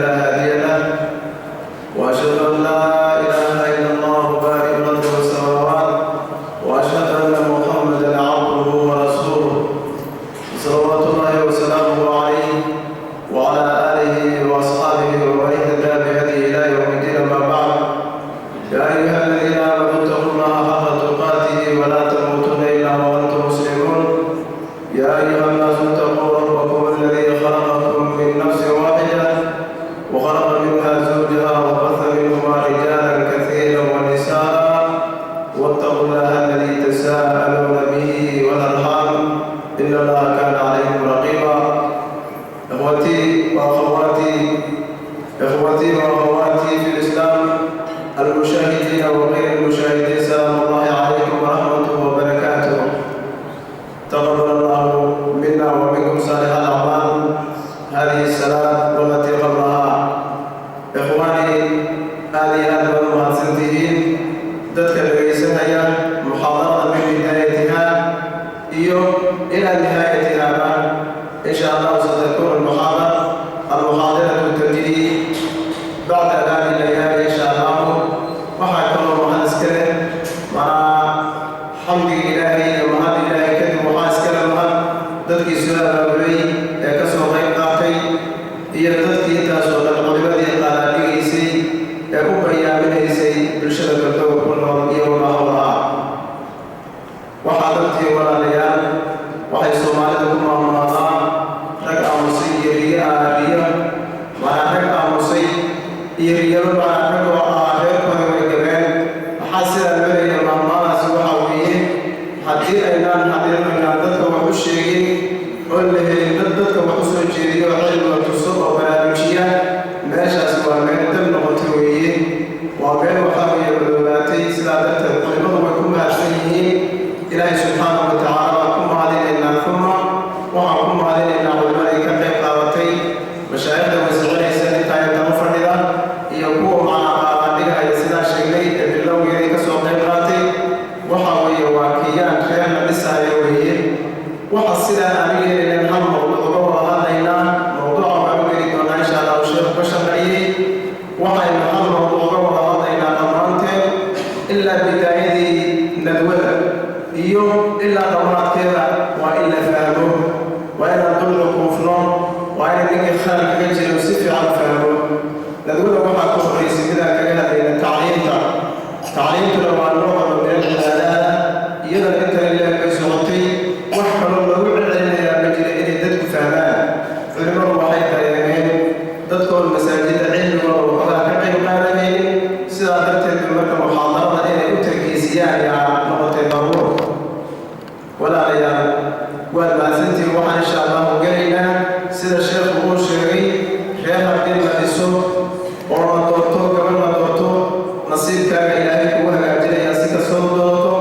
فلا هادي له، وأشهد أن لا إله إلا الله بارئ الأرض والسماوات، وأشهد أن محمدا عبده ورسوله، صلوات الله وسلامه عليه وعلى آله وأصحابه ومن اهتدى بهديه إلى يوم الدين. ما بعد، يا أيها الذين آمنوا اتقوا الله حق تقاته ولا تموتن إلا وأنتم مسلمون. يا أيها الناس اتقوا ربكم الذي خلقكم من نفس واحدة وخلق منها زوجها وبث منهما رجالا كثيرا ونساء، واتقوا الله الذي تساءلون به والأرحام، إن الله كان عليكم رقيبا. إخوتي وأخواتي في الإسلام، المشاهدين وغير المشاهدين، سلام الله عليكم ورحمته وبركاته. تقبل الله منا ومنكم صالح الأعمال، هذه الصلاة والتي قبلها. إخواني، هذه aad baad mahadsantihiin dadka dhegaysanaya muxaadarada min bidaayatiha iyo ilaa nihaayatihaaba. إن شاء الله ستكون المحاضرة تجري بعد هذه الليالي إن شاء الله. Waxaa kaloo mahad iska leh, macnaa xamdiga Ilaahay iyo mahad Ilaahay kadib, waxaa iskale mahad dadkii soo abaabulay ee ka soo qayb qaatay iyo dadkii intaasoo dhan culimadii qaalaadhigaysay ee u bayaaminaysay bulshada Galdogob ku nool iyo wamaa howlaha. Waxaa dadkii, walaalayaal, waxay Soomaalida ku maamulaadaan rag aamusay iyo riyo riyo, macnaa rag aamusay iyo riyaba, macnaa rag oo ah reerkooda way gabeen. Maxaa sidaa loo leeyahay? Maamulaadaasi waxaa weeye, haddii aynaan xaqiiqinaan dadka wax u sheegin oo la helin dad dadka wax u soo jeediyo oo cilmiga tuso oo baraarujiya, meeshaasi waa meel dab noqotay weeye, waa meel waxaa weeye madoobaatay. Sidaa darteed culimadu way ku mahadsan yihiin. Ilaahay subxaanahu wa tacaala waan ku mahadinaynaa, uma waxaan ku mahadinaynaa culimadii ka qayb qaadatay, mashaaikhda wasicinaysa intaa intama fadhida iyo kuwa macnaa qaadaadhigahaya sidaa sheegnay ee bilowgeedii ka soo qayb qaatay. Waxa weeye waa kiyaan reer la dhisaayo weeye. Waxa sidaa aan u yeelaynan hal mawduuc uga wada hadlaynaa. Mawduuca waan u geli doonaa insha Allahu, sheekhu ka shaqeeyey. Waxaynu hal mawduuc uga wada hadlaynaa dhammaanteen, ilaa bidaayadii nadwada iyo ilaa dhammaadkeeda. Waa in la fahmo, waa inaan dulcu kuufno, waa inay ninkii khalal kaga jiro si fiican u fahmo. Nadwada waxaa ku horraysay midaan kaga hadlayna tacliimta. Tacliimtuna waa nooca min alcibaadaada, iyadana inta ilaah bay socotay. Wax kaloo lagu celcelinayaa ma jira inay dadku fahmaan. Culimmadu waxay dareemeen dadkoon masaajidda cilmigooda waxoogaa ka qayb qaadanaynin, sidaa darteed bay marka muxaadarada inay u tarkiisiyaan yaa noqotay daruur. Walaalayaal, waad mahadsantihiin. Waxaan insha Allahu gelaynaa, sida sheekhu uu sheegay, reer haddii la dhiso oo la doorto, gabadh la doorto, nasiibkaaga Ilaahay kugu hagaajinayaa si kastoo doonto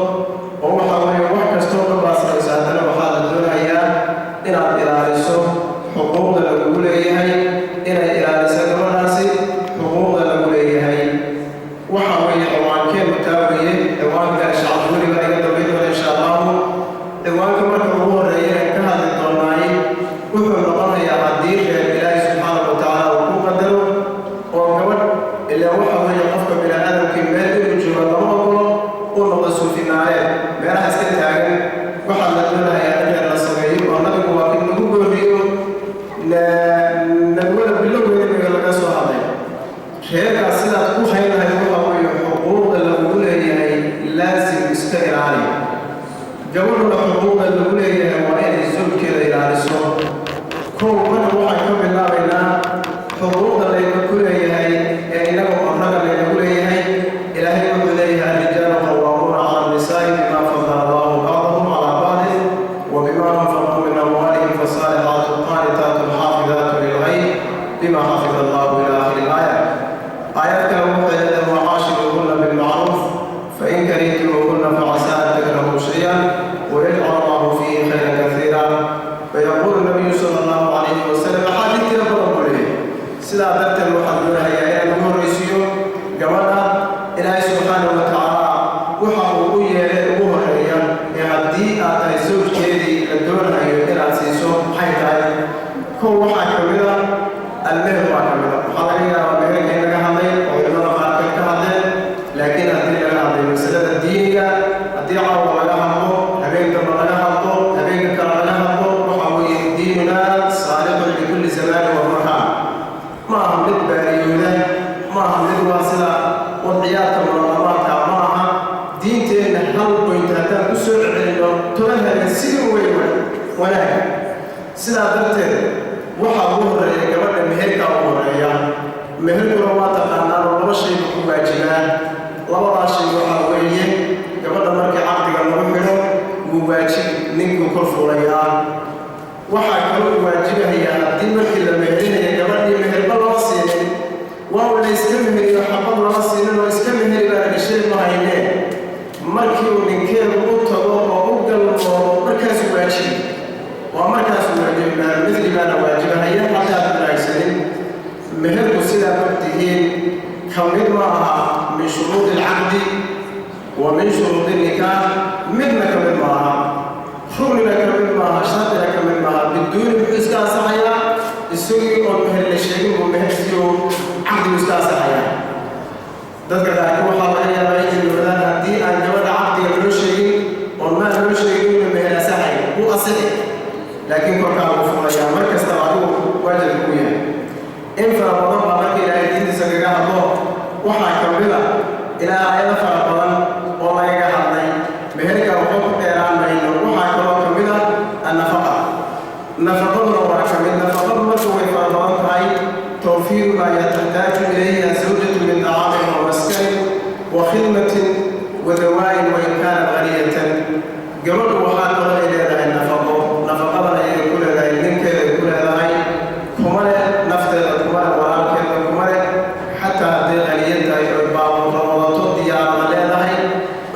oo waxaa weeye wax kastoo dhan baa samaysa, haddana waxaa la doonayaa inaad ilaaliso xuquuqda lagugu leeyahay, inay ilaaliso gabadhaasi xuquuqda lagu leeyahay. Waxa weeye ciwaankeenu taa weeye. Ciwaanka shacabweli baa iga dambayn doona insha Allahu. Ciwaanka marka ugu horreeya ee ka hadli doonaay wuxuu noqonayaa, haddii reer Ilaahay subxaanahu wa tacaala uu ku qadaro oo gabadh, ilaa waxa weeye qofka bini aadamkii meel inuu joogo lama ogolo uu noqdo suufinaareed meelaha iska taagan. Waxaa la doonayaa in reer la sameeyo, oo Nabigu waa in lagu gooriyo. Nadwada bilowgeeda laga soo hadlay reerkaas sidaad ku hayn lahayd, waxa weeye xuquuqda lagugu leeyahay laasim iska ilaali. Gabadhuna xuquuqda lagu leeyahay waa inay zawjkeeda ilaaliso. Kow, marka waxaan ka bilaabaynaa xuquuqda laynaku leeyahay ee inaga oo ragga laynagu leeyahay. Ilaahay wuxuu leeyahay: الرجال قوامون على النساء بما فضل الله بعضهم على بعض وبما أنفقوا من أموالهم، فالصالحات قانتات حافظات للغيب بما حفظ الله، إلى آخر الآية. آيات kale wuxuu leeyahay: وعاشروهن بالمعروف فإن كرهتموهن فعسى أن تكرهوا شيئا ويجعل الله فيه خيرا كثيرا. ويقول النبي صلى الله عليه وسلم، axaadiis tiro badan buu leeyahay. Sidaa darteed waxaan doonayaa inaan ugu horraysiiyo gabadha. Ilaahay subxaanahu wa tacaala waxa uu u yeelay ugu horreeya ee haddii aad tahay sawjkeedii la doonayo inaad siiso maxay tahay? Kow, waxaa ka mid a almeher. Baa ka mid a. Waxaa laga yaabaa meherka in laga hadlay oo culimada qaarkood ka hadleen, laakiin haddii laga hadlay masalada diiniga, haddii caawa laga hadlo, habeen dambe laga hadlo, habeenka kale laga hadlo, waxaa weeye diinunaa saalixun likulli zamaani wa makaan. Ma aha mid baariyooda, ma aha mid waa sida wadciyaadka munadamaadka ma aha. Diinteenna hal point haddaan ku soo celino 10 habeen sidii weyn wanaag. Sidaa darteed waxaa ugu horreeya gabadha meherkaa ugu horreeya. Meherkuna waa taqaanaan oo laba shay buu ku waajibaa. Labadaa shay waxaa weeye, gabadha markii caqdiga lagu xidho wuu waajib ninkuu kor fuulayaa. Waxaa kaloo waajibahayaa haddii markii la meherinayo gabadhii meherba lama siinin, waa la iska meheriyo, xabad lama siinin oo iska meheri baa dhashay ma haynee, markii uu ninkeedu u tago oo u galmoodo markaasuu waajibi, waa markaasuu waajibi. Mithli baana waajibahaya xataa aad wanaagsanin. Meherku sidaa ogtihiin ka mid ma aha min shuruudi alcaqdi wa min shuruudi nikaax, midna ka mid ma aha, ruknina ka mid maaha, shardina ka mid maaha. Biduuni muxuu iska ansaxayaa? Isagii oo meher la sheegin buu meherkii oo caqdigu iska ansaxayaa. Dadka qaarkood waxaa laga yaabaa inay yidhahdaan haddii aan gabadha caqdiga loo sheegin oo maa loo sheegin inuu meher ansaxay, wuu asixi, laakiin korkaa lagu furayaa mar kastaba adigu waajibka ku yahay. In fara badan baa marka Ilaahay diintiisa kaga hadlo. Waxaa ka mid a ilaa aayado fara badan oo lagaga hadlay meherka, waxba ku dheeraan mayno. Waxaa kaloo ka mid a annafaqa. Nafaqaduna waa ka mid. Nafaqadu marka way fara badan tahay: tawfiiru maa taxtaaju ilayhi azawjatu min طacaamin wa maskanin wa khidmatin wa dawaa'in wain kaanat ghaniyatan. Gabadhu waxaa kaloo ay leedahay nafaqo. Nafaqadan ayay ku leedahay ninkeeday ku leedahay, kuma leh nafteeda, kuma leh walaalkeeda, kuma leh xataa hadday qaniyan tahay oy baabuurra wadato, diyaarada leedahay,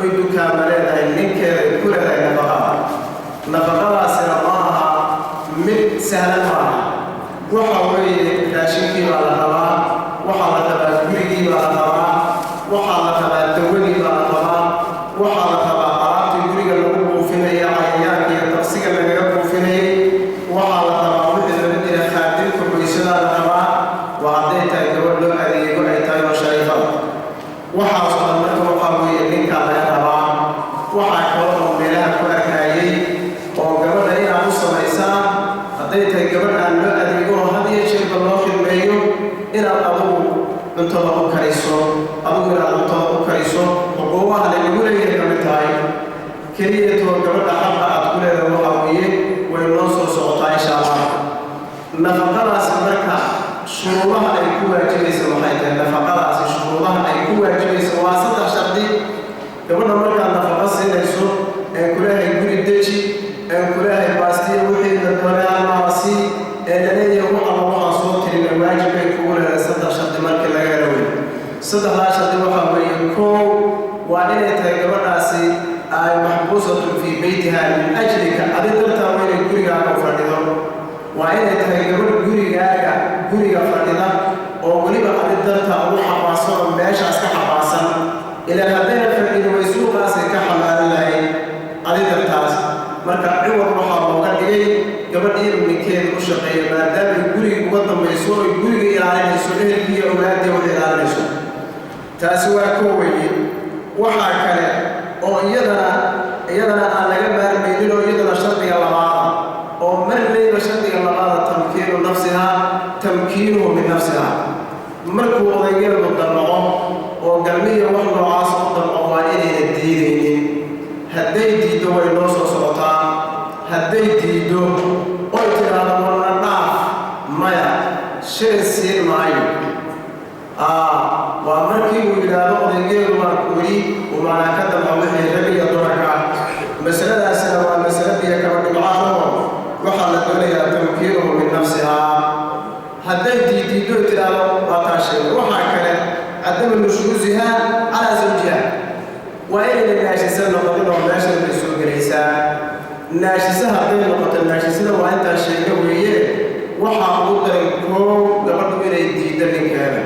oy dukaama leedahay, ninkeeday ku leedahay nafaqada. Nafaqadaasina ma aha mid sahlan, ma aha. Waxa weeye raashinkii baa la rabaa, waxaa la rabaa gurigii baa la rabaa, waxaa la rabaa dawadii baa la rabaa, waxaa la rabaa alaabtii guriga lagu buufinaya, cayayaanka iyo taqsiga lagaga buufinayay, waxaa la rabaa wixii lagu jira khaadimka qoysadaa la rabaa. Waa hadday tahay gabadh loo adeego ay tahay oo shariifada. Waxaasoo dhan marka waxaa weeye ninkaa laga rabaa. Waxaa kale oo meelaha ku arkayay oo gabadha inaad u samaysaa, hadday tahay gabadh aan loo adeego oo had iyo jeerba loo khidmeeyo, inaad adigu cuntada u kariso, adigu inaad cuntada u kariso xuquuqaha lanagu leeyahay ka mid tahay. Keliyatoo gabadha xaqa aad ku leedahay waxaa weeye way noo soo socotaa insha Allah. Nafaqadaasi marka shuruudaha ay ku waajibaysa waxay tahay, nafaqadaasi shuruudaha ay ku waajibaysa waa saddex shardi. Gabadha markaad nafaqo siinayso ee kuleehay guri deji, ee kuleehay baastiya wixii la doonay almaasi ee laleeyahay, wax alla waxaan soo tirina waajib bay kugu leedahay saddex shardi markii laga helo wey. Saddexdaa shardi waxaa weeye: koow, waa inay tahay gabadhaasi ay maxbuusatun fii beytiha min ajlika, adi dartaa waa inay gurigaaga fadhido. Waa inay tahay gabadh gurigaaga guriga fadhida oo weliba adi dartaa ugu xabaasan oo meeshaas ka xabaasan, ilaan haddayna fadhin way suuqaasay ka xamaalan lahayd adi dartaas. Marka ciwad waxaa looga dhigay gabadh inuu ninkeeda u shaqeeyo, maadaamay guriga uga dambayso oy guriga ilaalinayso, ehelkii iyo awlaaddii wax ilaalinayso. Taasi waa koo weeye. Waxaa kale oo iyadana aan laga maarmaynin oo iyadana shardiga labaada oo marnayba shardiga labaada, tamkiinu nafsiha, tamkiinuhu min nafsiha. Markuu odaygeedu damco oo galmihiya wax noocaas u damco, waa inayna diidaynin. Hadday diiddo, way noo soo socotaa, hadday diiddo oy tidhaahdo warna dhaaf, maya, shilin siin maayo, waa markii uu yidhaahdo odaygeedu waan ku yidhi uu macnaa ka damco wixii rag iyo dumarka. Masaladaasina waa masale biyo kaba dhibcaanoo waxaa la doonayaa tamkiinuhu min nafsihaa. Hadday diiddiiddo tidhaahdo, waa taa sheegay. Waxaa kale cadamu nushuusiha calaa zawjiha, waa inayna naashisa noqonin oo meeshan bay soo gelaysaa. Naashise hadday noqoto, naashisada waa intaa sheega weeye. Waxaa ugu daran koow gabadhu inay diiddo ninkeeda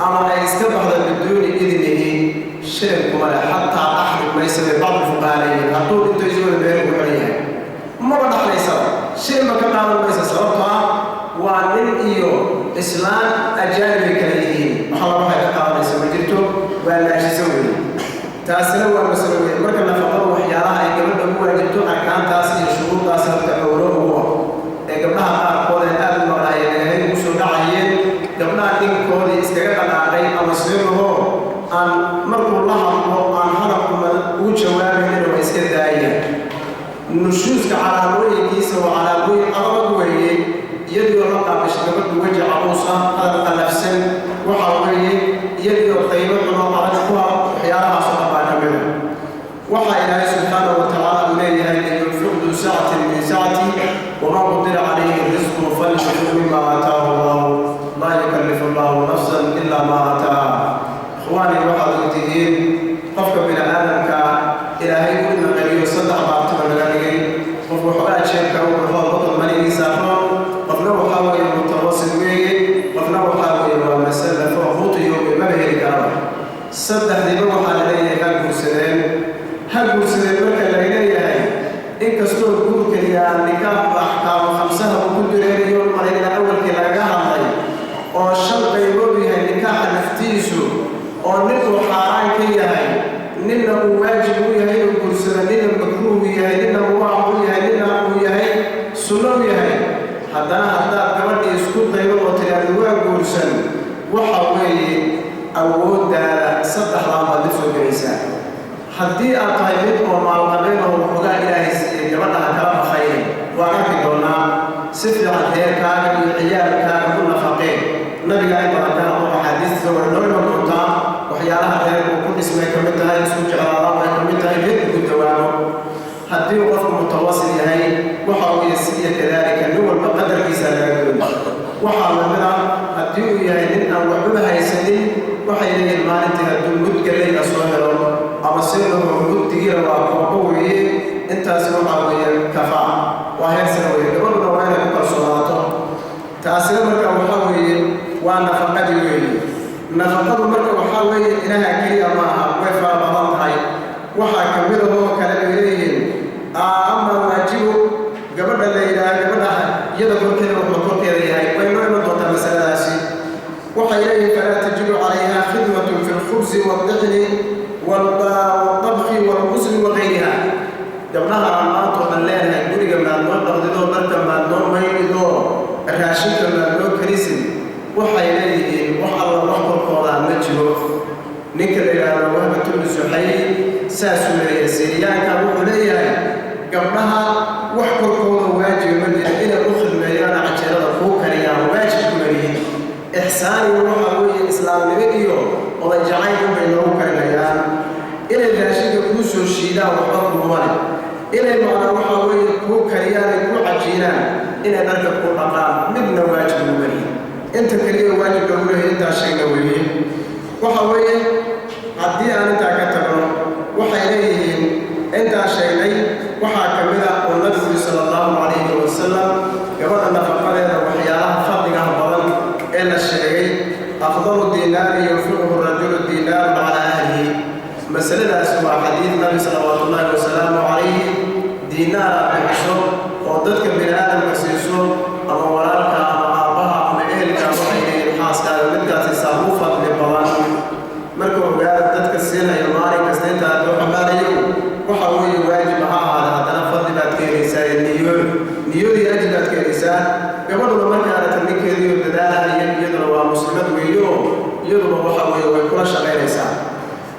ama ay iska baxdo biduuni idnihi, shilin kuma leh, xataa dhaxli maysa bay bacdu fuqahaa leeyihiin. Hadduu dhinto isaguna meel ku xiran yahay maba dhaxlaysaba, shilin ma ka qaadan maysa, sababtoo ah waa nin iyo islaan. Ajaanibay kala yihiin, waxalla waxay ka qaadanaysa ma jirto, waa naashiso weeye. Taasina waa masalo weeye. Marka nafaqadu waxyaalaha ay gabadha ku waajibto, arkaantaas iyo shuruurdaas horta owlo ugu ah ee gabdhaha qaarkood ee aada u maqlaayeen eehay ugu soo dhacayeen, gabdhaha ninkoodii iskaga dhaqaaqay ama sirahoo aan markuu la hadlo aan hadalkuma ugu jawaabaynin waa iska daayeen. Nushuuska calaamooyinkiisa waa calaamooyin adag weeye. Iyadoo la qaabishay gabadhu weji caruus ah, hadal qallafsan, waxa weeye iyadoo qaybo cuno adag ku ah, waxyaalahaas oo dhan baa ka mid a. Waxaa Ilaahay subxaanahu wa tacaala uu leeyahay: liyunfiq duu sacatin min sacati, waman qudira calayhi risqu falyunfiq mima aataahu Allahu, laa yukallifu Allahu nafsan ilaa maa aataaha. Ikhwaani, waxaad ogtihiin qofka bini aadamka Ilaahay u naqaliyo saddex baartiba laga dhigay. Qof waxoogaa jeebka u baxo boqol manigiisa roon, qofna waxaa weeye mutawasit weeye, qofna waxaa weeye waa masalafo qutiyo maba heli karaba. Saddexdiiba waxaa la leeyahay ha guursadeen, ha guursadeen. Marka la leeyahay, inkastoo guurka iyo nikaaxu axkaamu khamsaha uu ku dureerayo malaynaa awalkii lagaga hadlay oo shan qaybood yahay nikaaxa naftiisu, oo nin uu xaaraan ka yahay, ninna uu waajib u yahay inuu guursado, ninna makruuh yahay, ninna mubaax u yahay, ninna uu yahay sunno u yahay, haddana haddaad gabadhii isku daydo oo tidhaahdo waa guursan, waxa weeye awooddaada saddexdaan baad la soo gelaysaa. Haddii aad tahay mid oo maalqabeen oo waxoogaa Ilaahay siiyey, gabadha ha kala baqayn, waan arki doonaa. Si fiican reerkaaga iyo ciyaalkaaga ku nafaqeen. Nabiga in badan ka hadlo, axaadiistiisa way noo iman doontaa. Waxyaalaha reerku ku dhismay ka mid tahay, isku jeclaadaan bay ka mid tahay, reerku ku dawaamo. Haddii uu qofku mutawasil yahay, waxa weeye sidiya kadaalika nin walba qadarkiisa laga goyn. Waxaa lamid ah haddii uu yahay nin aan waxbaba haysanin, waxay leeyihin maalintii hadduu mud gallayda soo helo ama si laho muddigiina waa koobo weeye, intaasi waxaa weeye kafaa, waa heer sare weeye. Gabadhuna waa inay ku kalsoonaato. Taasina marka waxaa weeye waa nafaqadii weeye. Nafaqadu marka waxaa weeye ilaha keliya maaha, way fara badan tahay. Waxaa ka mid ahoo kale bay leeyihiin ama waajibu gabadha la yidhaaha, gabadha iyada korkeeda wuxuu korkeeda yahay, way noo iman doontaa masaladaasi. Waxay leeyihiin falaa tajibu calayha khidmatun fi lkhubsi waaldixni waaltabkhi waalghusli wagayriha. Gabdhaha aan maanta oo dhan leenahay guriga maad noo dhaqdidoo, dharka maad noo maydhidoo, raashinka maad noo karisid, waxay leeyihiin wax alla wax korkoodaa ma jiro. Ninka la yidhaahdo Wahbatubnu Suxayl saasuu leeyahay, siriyaanka wuxuu leeyahay gabdhaha wax korkooda waajiba ma jiro, inay u khidmeeyaan, cajeerada kuu kariyaan waajib ku leeyihiin. Ixsaaniga waxaa weeye islaamnimo iyo oday jacayl unbay noogu karinayaan. Inay raashinka kuu soo shiidaan waxba kuguma leh, inay macnaa waxaa weeye kuu kariyaan ay kuu cajiinaan, inay dharka kuu dhaqaan, midna waajib laguma lihin. Inta keliya waajib lagu leeyahay intaa sheegna weeye. Waxa weeye haddii aan intaa ka tagno, waxay leeyihiin intaa sheegnay waxaa ka mid ah oo Nabigu yiri sala Allahu calayhi wasalam gabadha nafaqadeeda waxyaalaha fadligaha badan ee la sheegay: afdalu diinaari yunfiquhu rajulu diinaarun calaa ahlihi. Masaladaas waa xadiid Nabi salawaatu ullaahi wasalaamu calayhi. Diinaar aad bixiso oo dadka bini aadamka siiso, ama walaalka ama aabbaha ama ehelka, waxay leeyihiin xaaskaaga midkaad siisaa ugu fadli badan. Marka ogaada dadka siinaya maalin kasta inta aad loo xamaalayo, waxa weeye waajib ha ahaada, haddana fadli baad ka helaysaa, niyooda niyoodii ajir baad ka helaysaa. Gabadhuna markay aragta ninkeediioo dadaalahaya, iyaduna waa muslimad weeyo, iyaduba waxa weeye way kula shaqaynaysaa.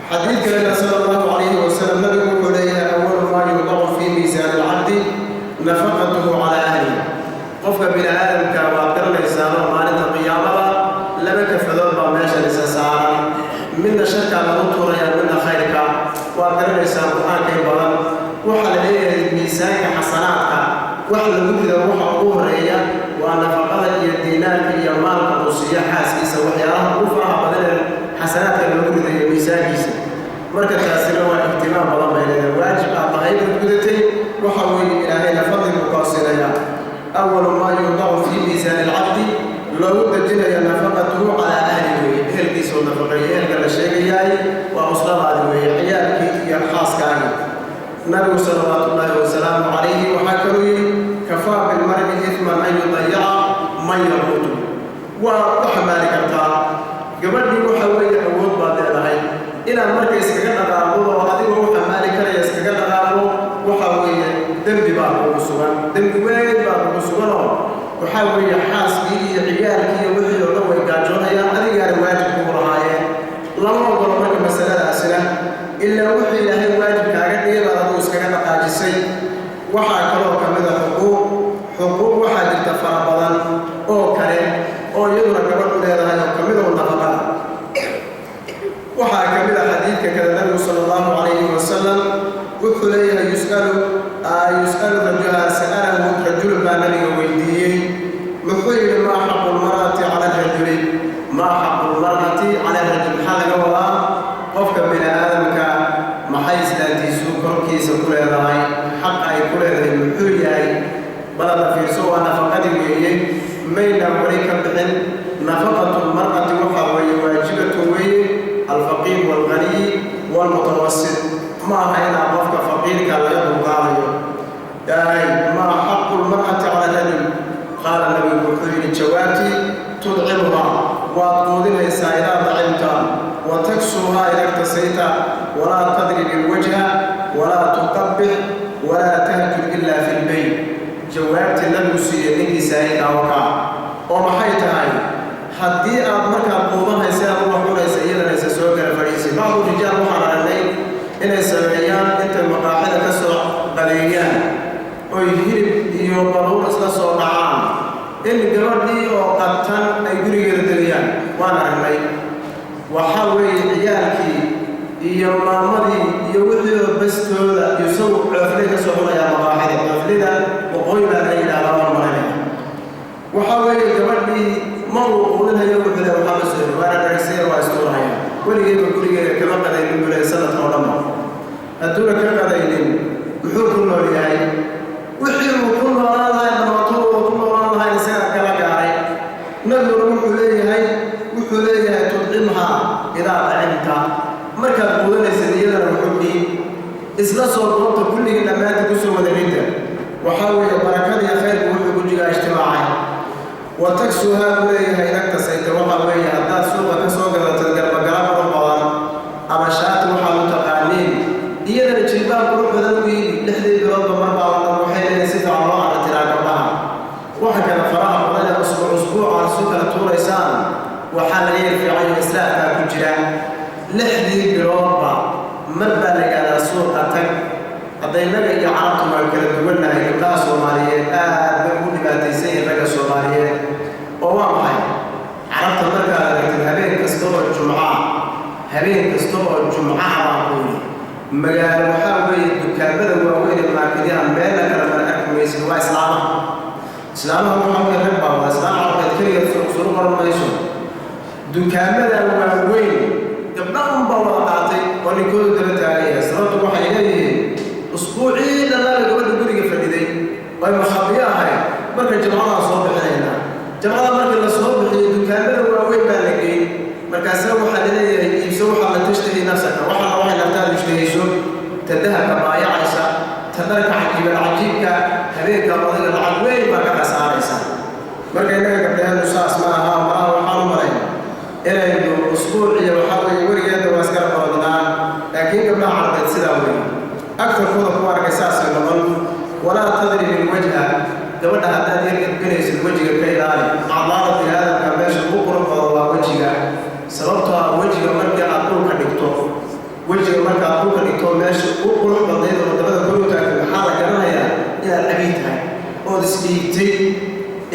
Xadiid kalena sala Allahu calayhi wasalam Nabigu wuxuu leeyahay: awalu maa yuudacu fii miisaani alcabdi nafaqatuhu calaa ahlihi. Qofka bini aadamka waad garanaysaanoo maalinta qiyaamada laba kafadood baa meeshan isa saaran, midna sharkaa lagu tuurayaa, midna khayrka. Waad garanaysaa Qur-aanka in badan waxaa la leeyahay miisaanka xasanaadka wax lagu rido waxa ugu horeeya waa nafaqada iyo diinaarka iyo maalka uu siiyo xaaskiisa, waxyaalaha ugu faraha badan ee xasanaadka loogu ridayo miisaankiisa. Marka taasina waa ihtimaam badan bay leedahay. Waajib aad tahay baad gudatay, waxa weeye Ilaahayna fadli buu kaa siinayaa. Awalu maa yuudacu fii miisaani alcabdi loogu dejinaya nafaqatuhu calaa ahli weeye, ehelkiisa oo nafaqeeya. Ehelka la sheegayaay waa usradaadi weeye, ciyaalkii iyo xaaskaagii. Nabigu salawaatu ullaahi wasalaamu calayhi waxaa kaluu yidhi: kafaa bilmar'i ithman an yudayaca man yaquutu. Waa u xamaali kartaa. Gabadhii waxa weeye awood baad leedahay inaad marka iskaga dhaqaaqdo oo adigoo u xamaali karaya iskaga dhaqaaqdo. Waxa weeye dembi baa kugu sugan, dembi weyn baa kugu suganoo waxaa weeye xaaskii iyo ciyaalkii iyo wixii oo dhan way gaajoonayaan, adigaana waajib kugu lahaayeen. Lama ogolo marka masaladaasina, ilaa wixii Ilaahay waajib kaaga dhigay baad adigu iskaga dhaqaajisay. Waxaa kaloo ka mid a xuquuq waxaa jirta fara badan oo kale oo iyaduna gabadhu leedahay oo ka mid oo nafaqada. Waxaa ka mid a xadiidka kale, Nabigu sala Allahu calayhi wasalam wuxuu leeyahay: yus'alu rajula, sa'alahu rajulun baa Nabiga weydiiyey. Muxuu yidhi? Maa xaqu lmar'ati cala rajuli? Maa xaqu lmar'ati cala rajul? Maxaa laga wadaa? Qofka bini aadamka maxay islaantiisu korkiisa ku leedahay? Xaqa ay ku leedahay muxuu yahay? Balada fiirso, waa nafaqadii weeye, mayna weli ka bixin. Nafaqatu lmar'ati waxaa weeye waajibatu weeye alfaqiir waalghaniyi waalmutawasit. Ma aha inaa qofka faqiirka laga dulqaadayo. Maa xaqu lmar'ati cala rajul? Qaala, Nabigu wuxuu yidhi jawaabtii: tudcimuhaa, waad quudinaysaa, idaa dacimta, wa taksuuhaa ida iktasayta, walaa tadrib ilwajha, walaa tuqabix, walaa tahjur ila fi lbeyt. Jawaabtii Nabigu siiyey ninkii saa'ilka wakaa oo maxay tahay? Haddii aad markaa quudanaysa, aad uga cunaysa, iyadana isa soo kala fadhiisay. Bacdu rijaal waxaan aragnay inay sameeyaan intay maqaaxida ka soo qadeeyaan oy hilib iyo baruur isla soo dhacaan in gabadhii oo qatan ay gurigeeda degayaan. Waan aragnay. Waxaa weeye ciyaalkii iyo maamadii iyo wixii oo bastooda isagu cooflay ka soo cunayaa maqaaxida. Cooflida waqooyi baa la yidhahdaa, waan maranaya. Waxaa weeye gabadhii ma uu quudinhayo, wuxuu le waxaa ma soo waana dhagaysaya, waa istuurhaya. Weligeeba gurigeeda kama qadaynin buu leeyahay sanadka oo dhanba. Hadduuna ka qadaynin, muxuu ku nool yahay? Wixii uu ku noolaan lahay dhamaatooda uu ku noolaan lahayn isagaa kala gaaray. Nabiguna wuxuu leeyahay tudcimhaa idaa dacimta, markaad quudanaysid iyadana wuxuu dhiib isla soo doonta, kulligii dhammaanta kusoo wada ridda. Waxaa weeye barakada iyo khayrku wuxuu ku jiraa ijtimaacay. Wa taksuhaa buu leeyahay idagtasayta. Waxaa weeye haddaad suuqa ka soo gadatid garbagarab qurux badan ama shaati waxaad u taqaaniin, iyadana jilbaab qurux badan u iibi. 6dii biloodba mar baa la waxay leeyihin si fiican loo aragtiraa gabdhaha. Waxa kale faraha badan ee usbuuc usbuuca isu kala tuuraysaan waxaa laga yar fiican israafkaa ku jira. 6dii biloodba mar baa la yidhahdaa suuqa tag. Hadda innaga iyo carabtu waan kala duwannahay. Gabdhaha Soomaaliyeed aad bay ugu dhibaataysan yihiin ragga Soomaaliyeed. Oo waa maxay? Carabta markaad aragtid habeen kasta oo jumca, habeen kasta oo jumcaha baan ku yidhi, magaalo waxaa weeye dukaamada waaweyn ee maarkadyaha meelna kale mar arki maysid, waa islaamaha. Islaamaha waxaa weeye rag baa wada islaam carbeed keligeed suru qoran mayso. Dukaamada waaweyn gabdha unbaa wada qaatay oo ninkoodu daba taagan yahay. Sababtu waxay leeyihiin usbuucii dhalaala gabadha guriga fadhiday way makhabiyo ahayd, marka jamcadaa soo bixinaynaa. Jamcada markii la soo bixiyo, dukaamada waaweyn baa la geyn. Markaasa waxaa laleeyahay: iibso waxaa la tashtahi nafsaka, waxaana waxay naftaadu ishtahayso, ta dahabka baayacaysa, ta dharka cajiibal cajiibka. Habeenka adiga lacag weyn baa ka khasaaraysa. Marka innaga gabdhaheenu saas ma aha. Malaha waxaan u malayn inaynu usbuuc iyo waxaa weeye weligeedna waa iskala qorodnaa, laakiin gabdhaha carbeed sidaa weeye agtarkooda ku arkay, saasay noqon. Walaa tadrib ilwajha. Gabadha haddaad yar edbinaysid, wejiga ka ilaali. Acdaada bini aadamka meesha ugu qurux badan waa wejiga. Sababtoo ah wejiga markii aad dhulka dhigto, wejiga markaad dhulka dhigto, meesha ugu qurux badnayd oo dabada kor u taagtay, maxaa la garanayaa? Inaad cabiid tahay ood isdhiibtay.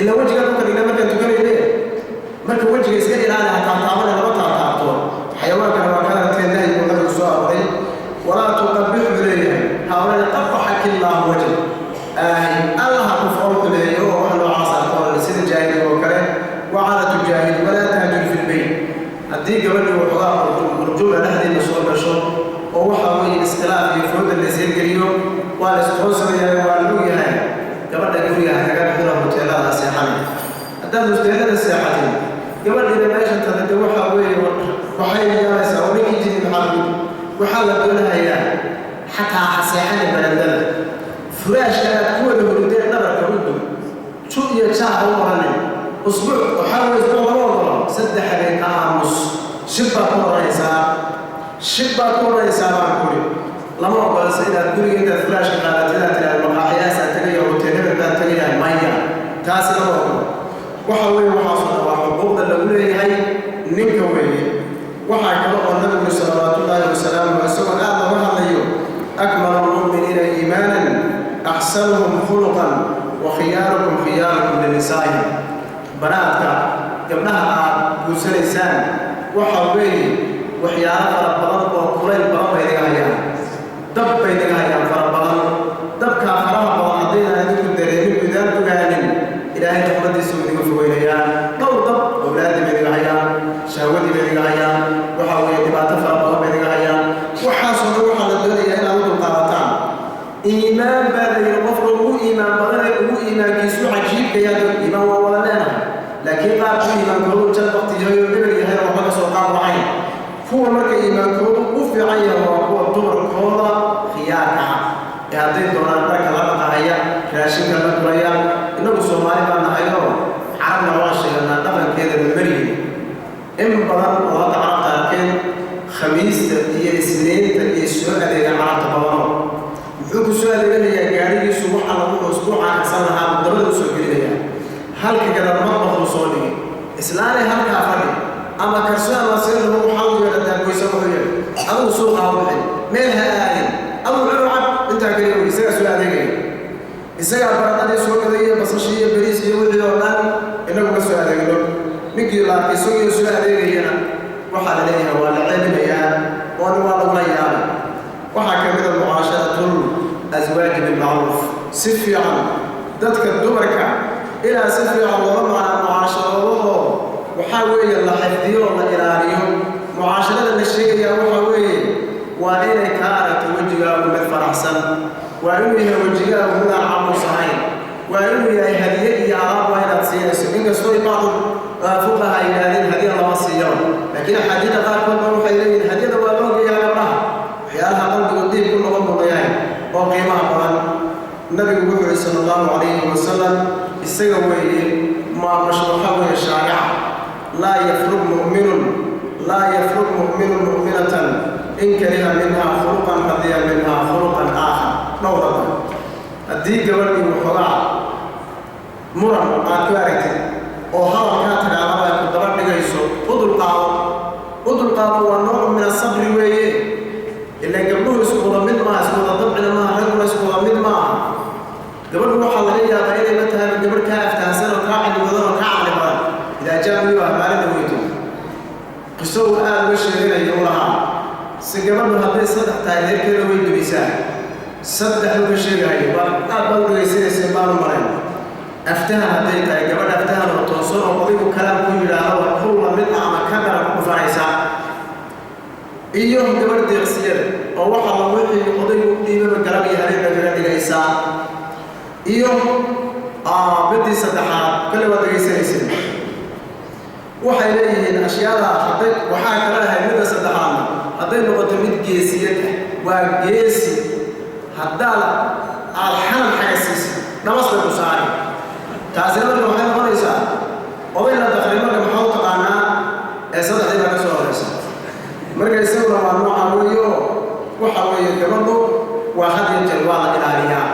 Ilaa wejigaa dhulka dhigna markaan tukanayne. Marka wejiga iska ilaali, ha taataabane, lama taataabto. Xayawaankana waa ka aragteen, nahyigu Nabigu soo aroray. Walaa tuqabix buu leeyahay, ha odhani qabaxaki Illaahu wajh, Allaha ku fool xumeeyo oo wax noocaas ah ka odhan, sida jaahiliga oo kale, wa caadatu jaahili. Walaa tahjur fi lbeyt. Haddii gabadhii waxoogaa qurjuma dhexdeeda soo gasho oo waxaa weeye iskhilaaf iyo fooda la isirgeliyo, waa la isqoonsanayaa, waa la ogyahay. Gabadha guriga ha kaga bixino, hoteelada seexanay. Haddaad hoteelada seexatin, gabadhiina meesha tadade waxaa weeye waxay yeelaysaa oo ninkii jiri maxaa lagu waxaa la doonahayaa. Xataa ha seexani barandada, furaashka aad ku wada hurdeen dhabarka u dug, ju iyo jaa ha u oranin. Usbuuc waxaa weye, usbuuc lama ogolo, 3 habeen ka aamus. Shib baad ku odhanaysaa, shib baad ku odhanaysaa baan kuri. Lama ogolase inaad guriga intaad furaashka qaadatid inaad tidhahdo maqaaxiyahaasaa tegaya, hotel hebel baan tegaya. Maya, taasi lama ogolo. Waxa weeye waxaasoo dhan waa xuquuqda lagu leeyahay ninka weeye. Waxaa kale oo Nabigu salawaatullaahi wasalaamuhu isagoo aad looga hadlayo: akmalu lmu'miniina iimaanan axsanuhum khuluqan wa khiyaarukum khiyaarukum linisaa'ihim. Banaadka, gabdhaha aad guursanaysaan, waxa weeye waxyaalo fara badan oo kulayl badan bay naga hayaan, dab bay naga hayaan fara badan. Dabkaa faraha badan haddaynaan idinku dareemin, idaan ogaanin, Ilaahay raxmadiisa uu inaga fogeynayaa. Dhowr dab: awlaadii bay naga hayaan, shahwadii bay naga hayaan, waxa weeye dhibaato fara badan bay naga hayaan. Waxaasoo dhan waxaa la doonayaa inaad u dulqaadataan. Iimaan baa la yidhi, qofka ugu iimaan badanee ugu iimaankiisu cajiibkayaa. Iimaan waa wada leenahay, laakiin qaarku iimaankoodu jan waqti yahay oo eber yahay oo waxba ka soo qaad lahayn. Kuwa marka iimaankoodu u fiican yahay waa kuwa dumarkooda khiyaarka ah ee hadday doonaan dharka la dhaqahaya, raashinka la guraya. Innagu Soomaali baa nahay oo Carabna waa sheeganaa, dhaqankeedana marihin. In badan oo hadda Carabta arkeen, Khamiista iyo Isniinta iyo soo adeegaan Carabta badano. Muxuu ku soo adeeganayaa? Gaarigiisu waxa lagu usbuuca karsan lahaa dabada u soo gelinayaa, halka gadal madbaquu soo dhigay. Islaanay halkaa fadhi ama karso ama sir lagu waxaa u yeedha daabgoysa. Wuxuu yeedha adigu suuqa ha u bixin, meel ha aadin, adigu cunu cab, intaa kaliya wey. Isagaa soo adeegaya, isagaa baradhadii soo gadaya, basashii iyo bariis iyo wixii oo dhan. Inagu ma soo adeegno. Ninkii la arkay isagoo soo adeegayana waxaa la leeyahay waa la celinayaa oona waa lagula yaabay. Waxaa ka mid a mucaasharatul aswaaji bilmacruuf, si fiican dadka dumarka ilaa si fiican loola mucaasharoodo oo waxaa weeye la xifdiyo oo la ilaaliyo. Mucaasharada la sheegayaa waxaa weeye waa inay kaa aragto wejigaagu mid faraxsan, waa inuu yahay wejigaagu midaan camuus ahayn, waa inuu yahay hadiye iyo alaab waa inaad siinayso. Inkastoo bacdu fuqaha ay yidhaahdeen hadiya lama siiyaba, laakiin axaadiida qaarkood ba waxay leeyihin hadiyada waa loo geeyaa gabdhaha, waxyaalaha qalbigu diib ku noqon mudayahay oo qiimaha badan. Nabigu wuxuu yihi sala allahu calayhi wasalam, isaga weeye maamash waxaa weeye shaarica: laa yafrug mu'minun, laa yafrug mu'minun mu'minatan in kariha minha khuluqan radiya minha khuluqan aakhar. Dhowrada haddii gabadhii waxoogaa muran aad ku aragtid oo hadalkaa tidhahdaba ay ku daba dhigayso, u dulqaado, u dulqaado. Waa nooc min asabri weeye. Ilaan gabdhuhu isku wada mid maaha, isku wada dabcina maaha, ragguna isku wada mid maaha. Gabadhu waxaa laga yaabaa inay la tahay gabadh kaa aftahansan oo kaa cilmi badan oo kaa caqli badan. Idaa jaamiyuu ah maalinta weyto qiso uu aada uga sheeganayo u lahaa si gabadhu hadday saddex tahay reerkeeda way dumisaa. Saddex uu ka sheegahayo waa aad baad u dhegaysanayseen baanu marayn. Aftahan hadday tahay, gabadh aftahan oo toosan oo odaygu kalaam ku yidhaahdo waa ku la mid ah ama ka daran ku dhufanaysaa, iyo gabadh deeqsiyada oo waxa la wixii odaygu u dhiibaba galab iyo habeenba kaga dhigaysaa, iyo midii saddexaad kolle waad dhegaysanayseen. Waxay leeyihiin ashyaada hadday waxaa kala ahayd midda saddexaadna hadday noqoto mid geesiyad ah, waa geesi, haddaad aad xanan xaga siisid dhabas bay ku saari. Taasina marka waxay noqonaysaa oday la daqray. Marka maxaa u taqaanaa ee saddexdii baa ka soo horaysa? Marka isaguna waa nooca weeyo. Waxa weeye gabadhu waa had iyo jeer waa la ilaaliyaa.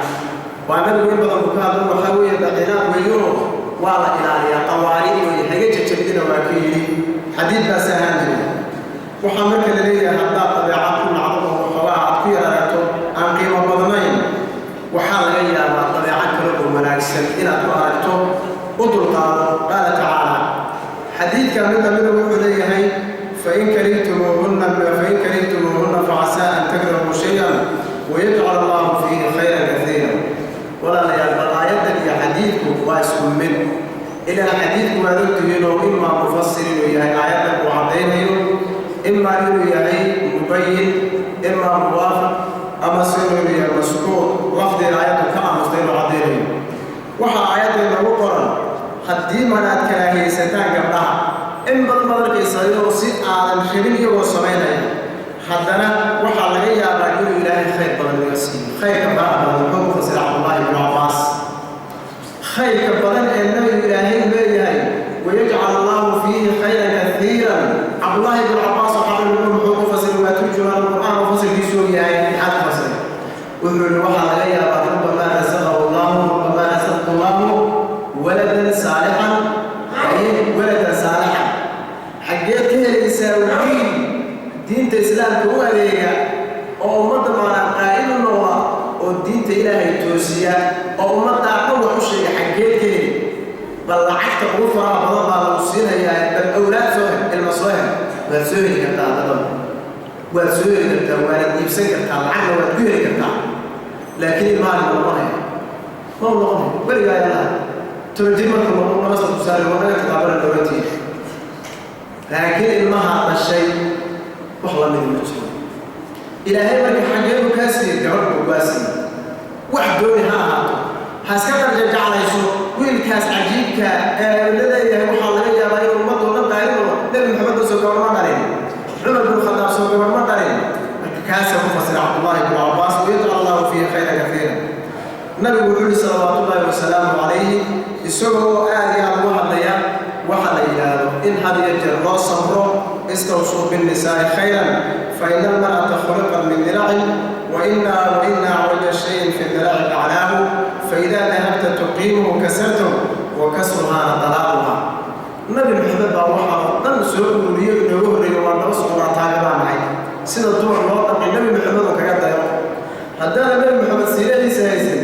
Waa Nabigu in badan uu ka hadlo. Waxaa weeye daciinaad weeyo, waa la ilaaliyaa, qawaariid weeye, haga jajabidina waa ka yidhi xadiid baa saahaan jiray. Waxaa marka la leeyahay haddaad dabeecad ku nacdo oo waxoogaa aad ku yar aragto aan qiimo badnayn, waxaa laga yaabaa dabeecad kale oo wanaagsan inaad ku aragto. U dulqaado. Qaala tacaala, xadiidka mid lamida wuxuu leeyahay: fain karihtumuuhunna facasaa an takrahuu shay-an wayajcal allahu fiihi khayran kaiira. Walaalayaal, bal aayaddan iyo xadiidku waa isku mid. Ilaa xadiidku waad ogtihiin oo imaa mufasir inuu yahay aayaddan uu caddaynayo, imaa inuu yahay mubayin, imaa muwaafiq, ama se inuu yahay maskuut, lafdiga aayaddu ka aamustay inuu caddaynayo. Waxaa aayadda inoogu qoran haddii mana aad karaahiyaysataan gabdhaha, in badan baad arkaysa iyagoo si aadan rabin iyagoo samaynaya, haddana waxaa laga yaabaa inuu Ilaahay khayr badan naga siiyo. Khayrka faraha badan wuxuu ku fasiray Cabdullaahi ibnu Cabbaas khayrka badan ee Nabigu Ilaahay leeyahay wayajcal allahu fiihi khayran kaiiran. Cabdullaahi ibnu Cabbaas oo xabri muxuu ku fasiray waa turjumaan alqur'aan oo fasilkiisu yahay maxaad ku fasiray? Wuxuu yihi waxaa laga yaabaa rubamaa rasaqahu allahu, rubamaa rasaqahu allahu waladan saalixan, waladan saalixan. Xaggeed ka helaysaa wiil diinta islaamka u adeega oo ummadda maanaa qaa'id u noqda oo diinta ilaahay toosiya oo ummaddaa dhan wax u sheega? Xaggeed ka heli? Bal lacagta ugu faraha badan baa lagu siinayaa, bal awlaad soo hel, ilma soo hel. Waad soo heli kartaa, haddaba waad soo heli kartaa, waanad iibsan kartaa, lacagna waad ku heli kartaa, laakiin ilmahaani ma noqonaya, ma u noqonaya weligaa yalaha 10 jir marka nabasta ku saari wanaga taqaabala dowladtii. Laakiin ilmaha dhashay wax lamid ma jiro. Ilaahay marka xaggeedu kaa siiyey? Gabadh buu kaa siiyey. Wax dooni ha ahaato, ha iska darjajaclayso wiilkaas cajiibka ee la leeyahay. Waxaa laga yaabaa inuu ummadoo dhan qaalin noqdo. Nebi Maxamed soo gabar ma dhalin? Cumar bin Khadaab soo gabar ma dhalin? Marka kaasa ku fasira Cabdullaahi bin Cabbaas, wayajcal allahu fiihi khayran kaiira. Nabigu wuxuu yihi salawaatullaahi wasalaamu calayhi, isagoo aad iyo aad ugu hadlaya waxa la yidhaahdo in had iyo jeer loo samro: istawsuu binnisaa'i khayran fa ina almar'ata khuliqat min diracin wa ina acwaja shayin fi diraaci aclaahu, faida dahabta tuqiimuhu kasartahu wa kasruhaana dalaaquha. Nabi Maxamed baa waxaa oo dhan soo ururiyey, inooga horreeyo, waa daba socdaa, taaga baa nahay. Sida dumar loo dhaqay Nabi Maxamed oo kaga dayo. Haddaana Nabi Maxamed siiradiisa haysan,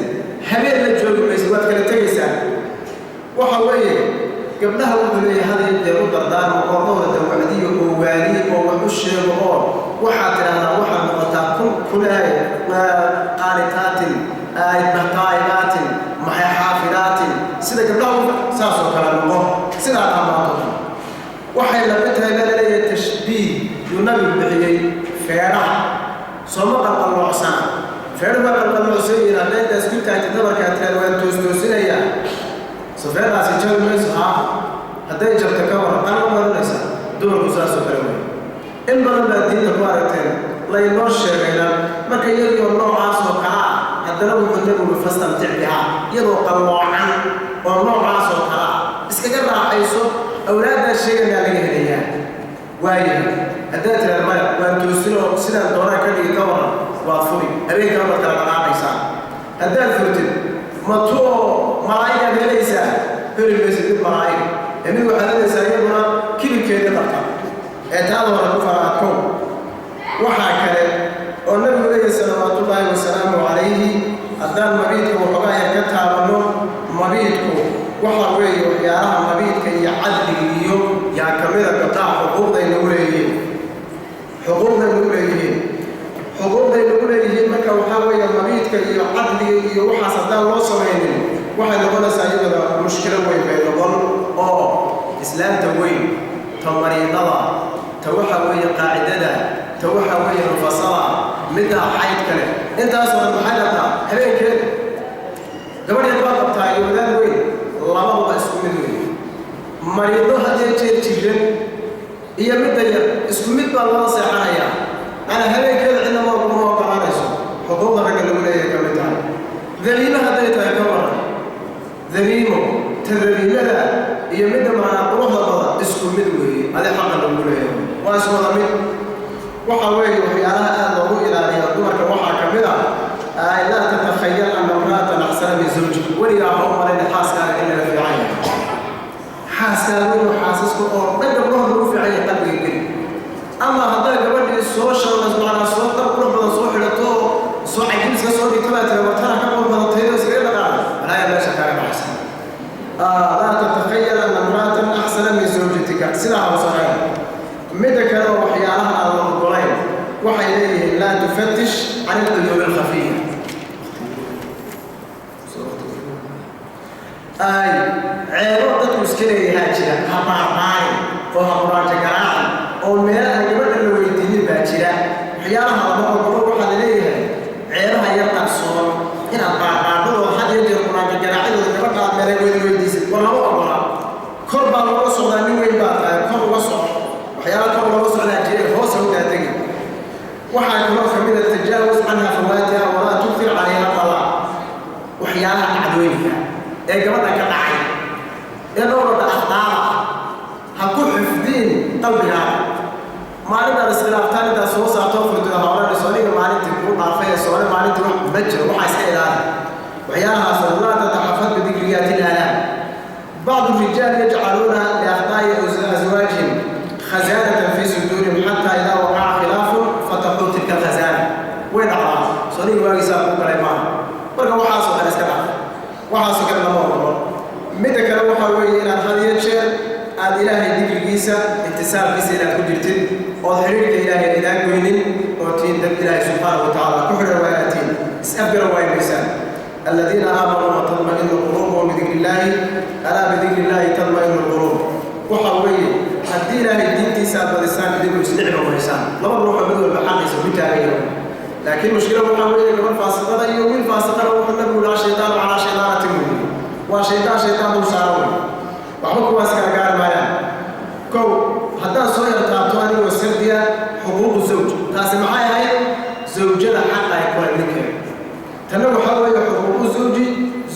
habeen la joogi maysa, waad kala tegaysaa. Waxa weeye gabdhaha wuxuu leeyahay had iyo jeer u dardaarmo oo dhowra dawacdiyo oo waaliye oo wax u sheego, oo waxaad tidhaahdaa waxaad noqotaa kun kunaay qaanitaatin, taa'ibaatin, maxay, xaafidaatin. Sida gabdhaha saasoo kale noqo, sidaa dhammaato. Waxay lamid tahay baa laleeyahay tashbiih yuu nabigu bixiyey: feedhaha sooma qalqalloocsana? Feedhu baa qalqalloocsan yihiin. Hadday intaas ku taagtid nabarkaa tiraad waan toostoosinayaa, so feedhaasi jabi mayso? Haa, hadday jabto ka waran? Qan ma marinaysa. Dumarku saasoo kale wey. In badan baa diinta ku aragteen laynoo sheegayna. Marka iyagoo noocaas oo kale ah, haddana wuxuu nabigu fastamtic bihaa, iyadoo qalloocan oo noocaas oo kale ah iskaga raaxayso. Awlaaddaa sheeganaa laga helayaa. Waayahay, haddaad tiraad maya, waan toosinoo sidaan doonaan ka dhigi, ka waran? Waad furi, habeenkana waad kala dhaqaaqaysaa. Haddaad furtid, matuoo malaa'igaad helaysaa? Heli maysid mid malaa'ig ee mid waxaad helaysaa iyaduna kibirkeedii qabta ee taada hore ku faraadkow. Waxaa kale oo nabigu leeyahay salawaatullaahi wasalaamu calayhi, haddaan mabiidka waxoogaa yar ka taabanno, mabiidku waxa weeye waxyaalaha mabiidka iyo cadliga iyo yaa ka mida gabdhaha xuquuqday nagu leeyihiin, xuquuqday nagu leeyihiin, xuquuqday nagu leeyihiin. Marka waxaa weeye mabiidka iyo cadliga iyo waxaas haddaan loo samaynin, waxay noqonaysaa iyadana mushkilo weyn bay noqon. Oo islaamta weyn, ta mariidada, ta waxa weeye qaacidada, ta waxa weeye mufasala, middaa xayd kale, intaasoo dhan maxay qabtaa habeenkeeda? Gabadh yar baa qabtaa iyo wadaad weyn, labaduba isku mid weyn. Mariido haddee jeer jiran iyo midda yar isku mid baa loola seexanayaa, macnaa habeenkeeda cidna ma kuma ogolaanayso. Xuquuqda ragga lagu leeyahay ka mid tahay. Damiimo hadday tahay ka waran? Damiimo, ta damiimada iyo midda macnaa quruxda badan isku mid weeye. Adi xaqa lagu leeyahay waa isku wada mid. Waxa weeye waxyaalaha aad loogu ilaaliyo dumarka waxaa ka mid ah laa tatakhayal anna imra'atan axsana min zawjik. Weligaa ha u malayna xaaskaaga in laga fiican yahay, xaaskaaga inuu xaasaska oo dhan gabdhaha lagu fiican yahay qalbiga geli. Ama haddaa gabadhii soo shallas, macnaa soo dhar qurux badan soo xidhato oo soo cajibiska soo dhigto, baa tira wartana ka qurux badan taydo, iskaga dhaqaaqay, balaaya meesha kaaga baxsan. Laa tatakhayal anna imra'atan axsana min zawjatika, sidaa ha u samayn. Midda kale oo waxyaalaha aan la ogolayn waxay leeyihiin laa tufatish can alcuyuub alkhafiya. Ay ceebo dadku iska leeyahaa jira, ha baarbaarin oo ha quraajo garaacin oo meel aan gabadha la weydiinin baa jira. Waxyaalaha lama ogolo waxaa la leeyahay ceebaha yar qarsoon inaad baarbaadhadooda had iyo jeer quraajo garaacidooda gabadha aad meelay weyda weydiisid, war lama ogola. Kor baa looga socdaa, nin weyn baa tahay, kor uga soco. Waxyaalaha kor looga socdaa jira, hoos u daategi. Waxaa kaloo ka mid a tajaawuz canha fawaatiha walaa tuktir calayha talaaq. Waxyaalaha dhacdooyinka ee gabadha ka dhacay ee dhowrada akhdaada ah ha ku xifdiin qalbigaaga. Maalintaad iskhilaaftaan intaad soo saartoo furtida hawlanayso aniga maalintii kuu dhaafay ee soone maalintii wax ma jiro. Waxaa iska ilaali waxyaalahaas. Laa tataxafad bidikriyaati ilaalaam. Bacdu rijaal yajcaluuna liakhtaa'i azwaajihim khazaanatan fii suduurihim xataa idaa waqaca khilaafun fataxuu tilka alkhazaana. Way dhacdaa, soo aniga waagiisaa kuu galay maaha. Marka waxaasoo kale iska dhaaf, waxaasoo kale lama ogolo. Midda kale waxaa weeye inaad had iyo jeer aad Ilaahay dikrigiisa, itisaalkiisa inaad ku jirtid, ood xidhiirka Ilaahay idaan goynin, oo tiin dad Ilaahay subxaana wa tacaala ku xidhan waa inaad tiin is-afgaran waay maysaan. Aladiina aamanuu watadma'inu quluubuhum bidikri illaahi, alaa bidikri illaahi tadma'inu lquluub. Waxa weeye haddii Ilaahay diintiisa aad badisaan, idinku isdhicba maysaan, laba ruuxoo mid walba xaqiisa ku taagayo. Laakiin mushkila waxaa weeye gabar faasiqada iyo wiil faasiqada. Wuxuu Nabigu lahaa shaytaanu calaa shaytaanatin weeye, waa shaytaan shaytaan dul saaran wey, waxba kuwaas kala gaari maayaan. Kow haddaan soo yartaabto anigoo sardiya xuquuqu zawj, taasi maxay ahayd? Zawjada xaqa ay kule ninkeeda. Tanna waxaa weeye xuquuqu zawji,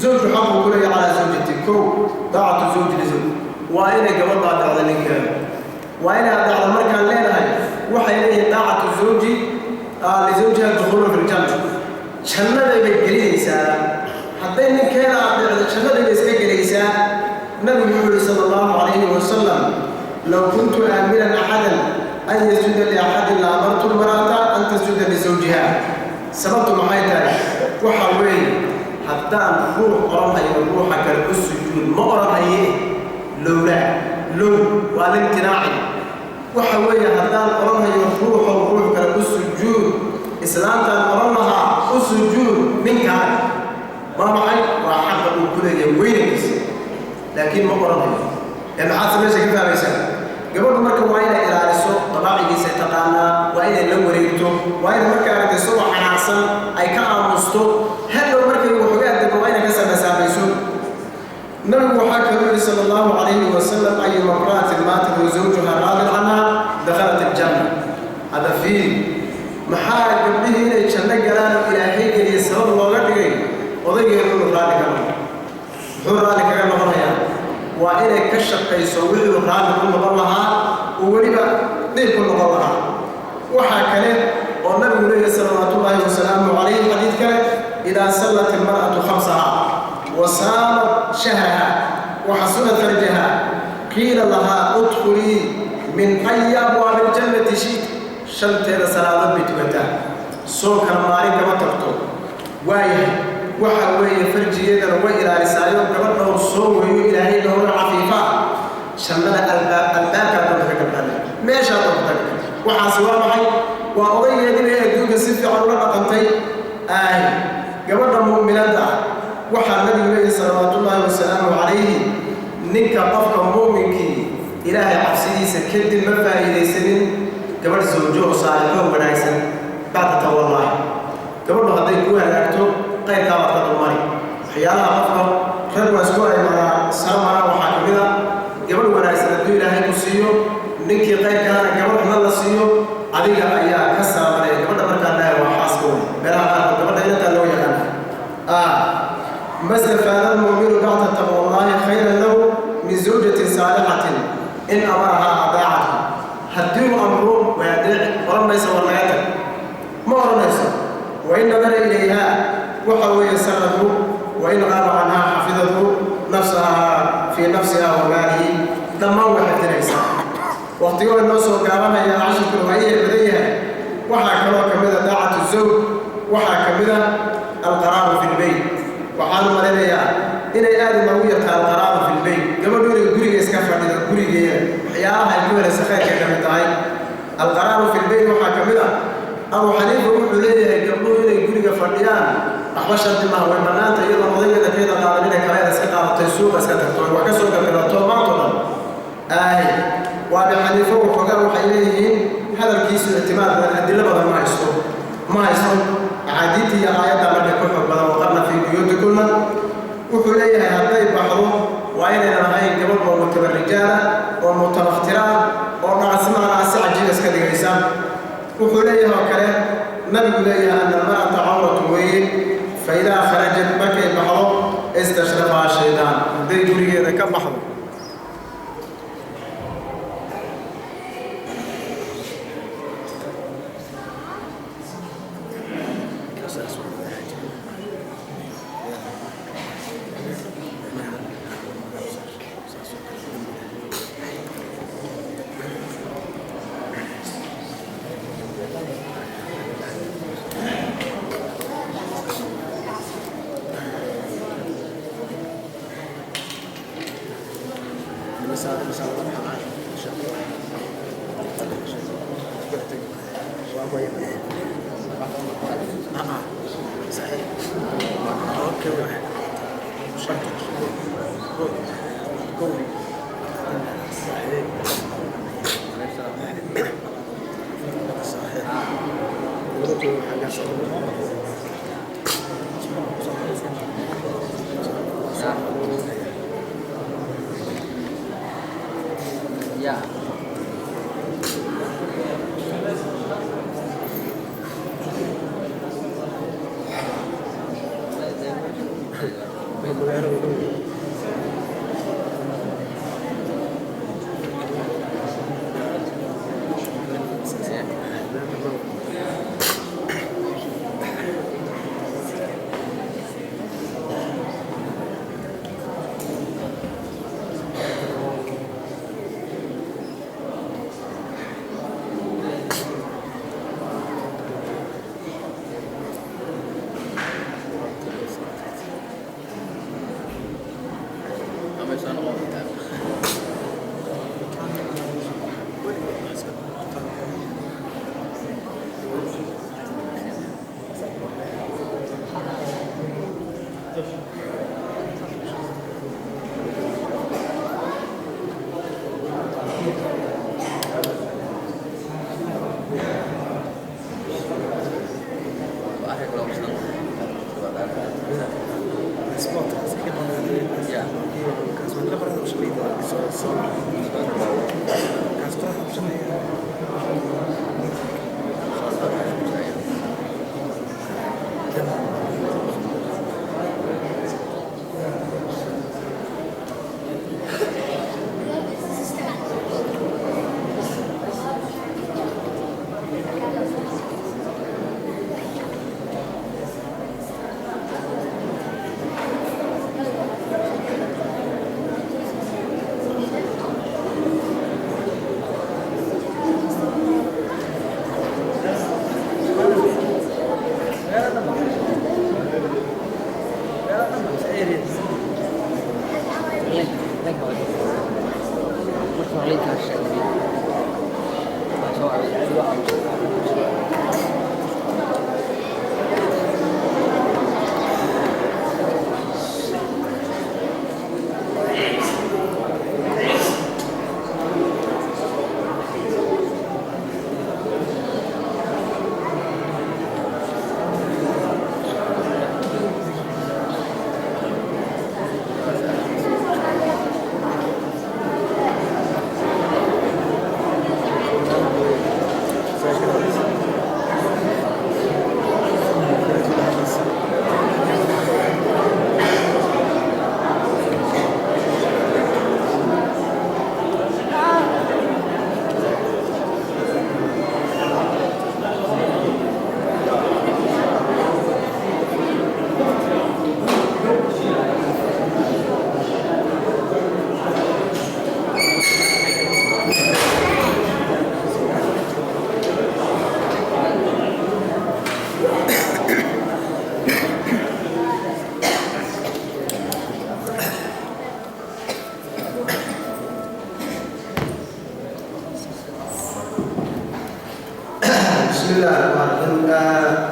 zawju xaqu ku leeyahay calaa zawjati. Kow, daacatu zawji lizawj, waa inay gabadha adeecdo ninkeeda, waa inay adeecdo. Markaan leenahay, waxay leeyihiin daacatu zawji lizawjiha dukhulu fi ljanna, jannaday bay gelinaysaa. Hadday ninkeeda adeecdo, jannaday bay iska gelaysaa. Nabigu wuxuu yihi sala allahu calayhi wasalam: low kuntu aamiran axadan an yasjuda liaxadin la amartu lmar'ata an tasjuda lisawjiha. Sababtu maxay tahay? Waxa weeye haddaan ruux odhanhayo ruuxa kale u sujuud, ma odhanhaye. Lowlaa low waa limtinaaci. Waxa weeye haddaan odhanhayo ruuxow ruux kale u sujuud, islaantaan odhan lahaa u sujuud ninkaaga. Waa maxay? Waa xaqa uu ku leeyahay weynankiisa, laakiin ma odhanayo. Ee maxaad meesha ka fahmaysaa? Gabadhu marka waa inay ilaaliso dabaacigiisa, taqaanaa, waa inay la wareegto, waa inay marka aragta isagoo xanaaqsan ay ka aamusto, hadhow markay waxoogaa dego waa inay ka samasaamayso. Nabigu waxaa kaloo yidhi sala allahu calayhi wasalam: ayuma imra'atin maatat wa zawjuha raadin canha dakhalat aljanna. Hadda fiiri, maxaa gabdhihii inay janno galaan oo Ilaahay geliyay sabab looga dhigay? Odaygeedu inuu raalli ka noqo. Muxuu raalli kaga noqonayaa? Waa inay ka shaqayso wixii raalli ku noqon lahaa, uu weliba dhiib ku noqon lahaa. Waxaa kale oo Nabigu leeyahy salawaatullaahi wasalaamu calayhi, xadiid kale: idaa sallat ilmar'atu khamsaha wa saamat shahraha wa xasunat farjaha, qiila lahaa udkhulii min ayi abwaabi aljannati shi't. Shanteeda salaadood bay tukataa, soonkana maalin kama tagto, waayahay, waxa weeye farjigeedana way ilaalisaayo, gabadh dhowr soo weeyo Ilaahay dhowra cafiifa, jannada albaab albaabkaa doonta ka galbaale, meeshaa doonta ka galta. Waxaasi waa maxay? Waa odaygeedii bay adduunka si fiican ula dhaqantay. Aay gabadha mu'minadda ah, waxaa Nabigu leeyahy salawaatullaahi wasalaamu calayhi: ninka qofka muuminkii Ilaahay cabsidiisa kadib ma faa'iidaysanin gabadh zawjo oo saalixo wanaagsan bacda tawallaahi. Gabadhu hadday ku hagaagto, qayrkaa baad ka dulmari. Waxyaalaha qofka rag waa isku ay maraa sara maraa waxaa ka mid a gabadh wanaagsan hadduu Ilaahay ku siiyo, ninkii qayrkaana gabadh xuna la siiyo, adiga ayaa ka saramaraya. Gabadha markaa dhahay waa xaaska wey, meelaha qaarkood gabadha inantaa loo yaqaana. Ma stafaada almu'minu bacda taqwallaahi khayran lahu min zawjatin saalixatin in amarahaa adaacatu. Haddii uu amro way adeeci, odhan maysa war naga tag, ma odhanayso. Wain nadara ilayha, waxa weeye saradhu, wain qaaba canhaa xafidatu nafsaha fii nafsiha wa maalihi, dhammaan way xifdinaysaa. Waqtigoo inoo soo gaabanaya, cashirkuna waa iyar badan yahay. Waxaa kaloo ka mid a daacatu zawj, waxaa ka mid a alqaraaru fi lbeyt. Waxaan malinayaa inay aad inoogu yartaa alqaraaru fi lbeyt, gabadhu inay guriga iska fadhido, gurigeeda waxyaalaha ay ku helaysa khayrka ka mid tahay alqaraaru fi lbeyt. Waxaa ka mid a Abu Xaniifa wuxuu leeyahay gabdhuhu inay guriga fadhiyaan waxba shardi maaha, way bannaanta iyadoo odaygeeda kayda qaadan inay kaleeda iska qaadatay, suuqa iska tagto, wax ka soo galgalato maanto dhan. Aay waa Abi Xaniifa waxoogaa waxay leeyihiin hadalkiisu ictimaad badan, adilo badan ma haysto, ma haysto axaadiidta iyo aayadda marka ka xoog badan, waqarna fii buyuutikunna. Wuxuu leeyahay hadday baxdo waa inaynan ahayn gabadh oo mutabarijaala oo mutabakhtira oo dhaqasmaana si cajiiba iska dhigaysa. Wuxuu leeyahay oo kale Nabigu leeyahay ana almar'ata cawratu weeye, fa idaa kharajat, markay baxdo, istashrafaha shaydaan. Hadday gurigeeda ka baxdo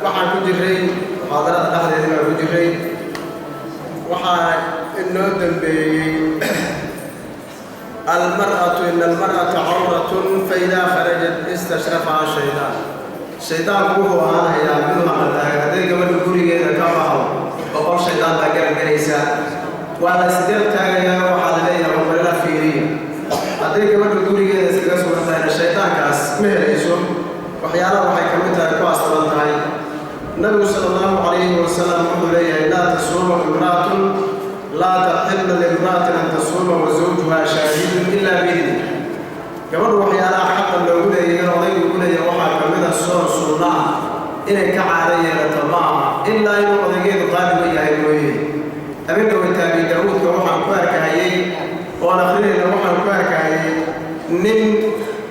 Waxaan ku jiray muxaadarada dhexdeedii baan ku jiray. Waxaa inoo dambeeyey almar'atu ina almar'ata cawratun faidaa kharajat istashrafaha shaydaan. Shaydaanku wuxuu ahaanayaa miduu aqaltaagan hadday gabadha gurigeeda ka baxdo 100 shaydaan baa garagaraysa, waa la isgarab taagayaa, waxaa la leeyahay warmarila fiiriya. Hadday gabadha gurigeeda iskaga sugan tahayna shaydaankaas ma helayso. Waxyaalaha waxay ka mid tahay ku asturan tahay. Nabigu sala allahu calayhi wasalam wuxuu leeyahay laa tasuuma imra'atun, laa taxillu limra'atin an tasuuma wa zawjuha shaahidun ilaa biidni. Gabadhu waxyaalaha xaqa loogu leeyahay odaygu ugu leeyahay waxaa ka mid a soon sunno ah inay ka caado yeelato ma aha. Nin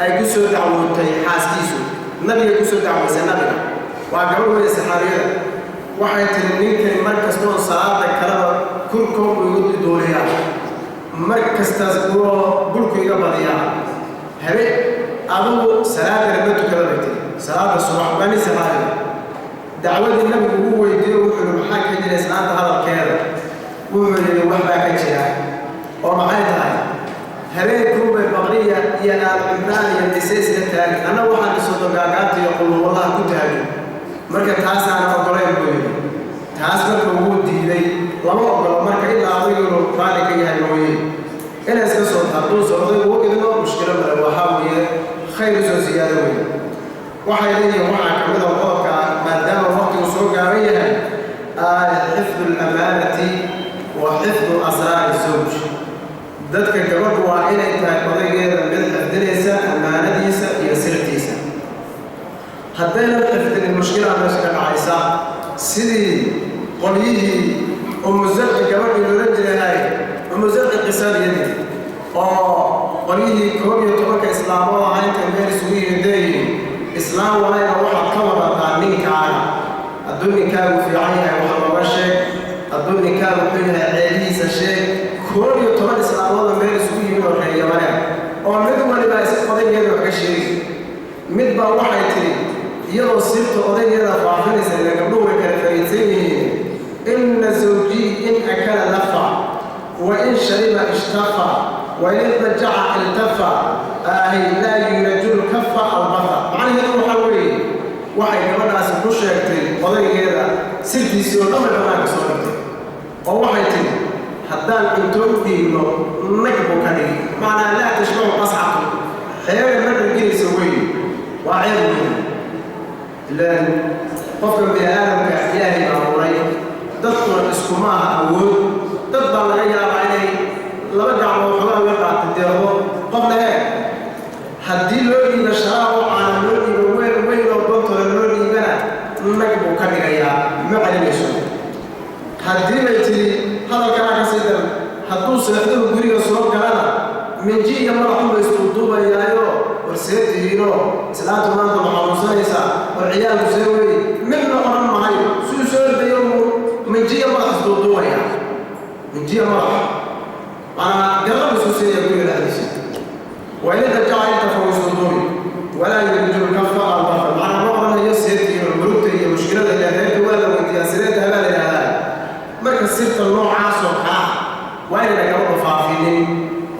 ay ku soo dacwootay xaaskiisu, nabiga ku soo dacwaysay. Nabiga waa gabadh weeye saxaabiyada. Waxay tiri, ninkani mar kastoon salaada kaleba kurkoo buu igu duuliyaa, mar kastaas buu burku iga badiyaa, habe adigu salaadana ma tukada, bay tiri, salaada subax. Waa nin saxaabiga. Dacwadii nabigu ugu weydiiyo, wuxuu yihi, maxaa ka jira islaanta hadalkeeda? Wuxuu yidhi, wax baa ka jira. Oo maxay tahay? Habeenkuunbay Baqriya iyo Aal Cimraan iyo Nise isla taagi, annagu waxaan dhisodo gaagaabta iyo qulwalaha ku taagin. Marka taasaana ogolayn, buu yidhi. Taas marka wuu diiday, lama ogolo. Marka ilaa odaygu raalli ka yahay mooye, inay iska soo hadduuse odaygu u idmo, mushkilo male. Waxaa weeye khayr usoo siyaado weeye. Waxay leeyihiin, waxaa ka mid a qodobka, maadaama waqtigu soo gaaban yahay, xifdu alamaanati wa xifdu asraari zawj. Dadka gabadhu waa inay tahay odaygeeda mid xifdinaysa ammaanadiisa iyo sirtiisa. Haddaynan xifdinin, mushkilaa meesha ka dhacaysa, sidii qolyihii Umu Zarci, gabadhii loolan jirahay Umu Zarci qisadiyadii, oo qolyihii 11-ka islaamood ahaa intay meel isugu yimideeyiin, islaam walayna waxaad ka wadataa ninkaaga. Hadduu ninkaagu fiican yahay, wax looga sheeg. Hadduu ninkaagu xun yahay, ceebihiisa sheeg. 11 islaamooda meel isugu yimid oo reer Yamaneed, oo mid waliba is odaygeeda wax ka sheegi. Mid baa waxay tidhi, iyadoo sirta odaygeeda faafinaysa, ila gabdhuhu way kala fariidsan yihiin, inna zawjii in akala lafa, wa in shariba ishtafa, wa in irtajaca iltafa, aahay laa yurajulu kafa albafa. Macnaheedu waxaa weeye, waxay gabadhaasi ku sheegtay odaygeeda sirtiisii oo dhan bay banaanka soo dhigtay, oo waxay tidhi, haddaan cunto u dhiibno, nag buu ka dhigi. Macnaa laa tashbacu qascatu, xeega ma dharginaysa weeye, waa ceeb weyn. Ilaan qofka bini aadamka Ilaahay baa abuuray, dadkuna iskuma aha awood. Dad baa laga yaabaa inay laba gacmood xogaa uga qaata deeqdo qofna. Ee haddii loo dhiibo sharaab oo caana loo dhiibo, weel weyn oo dontore loo dhiibana, nag buu ka dhigayaa, ma celinayso. Haddii bay tidhi, hadalkaa ka sii daran, hadduu seexduhu guriga soo galana, minji iyo madaxunba isduuduubayaayo, war see tihiinoo, islaantu maanta ma xanuunsanaysaa, war ciyaalku see weeye, midna odhan mahayo. Suu soo ordayo minji iyo madax isduuduubaya, minji iyo madax, maanaa garab isku siinaya guriga dhexdiisa. Wain rajaca intafa isduuduubi, walaa yuriju lkafa albafa. Macnaa ma odhanayo see tihiinoo, murugta iyo mushkilada, ilaa reerka waa la weydiiyaa, sidee tahay baa la yidhahdaa. Marka sirta noocaasoo kala ah waa inayna gabadhu faafinin.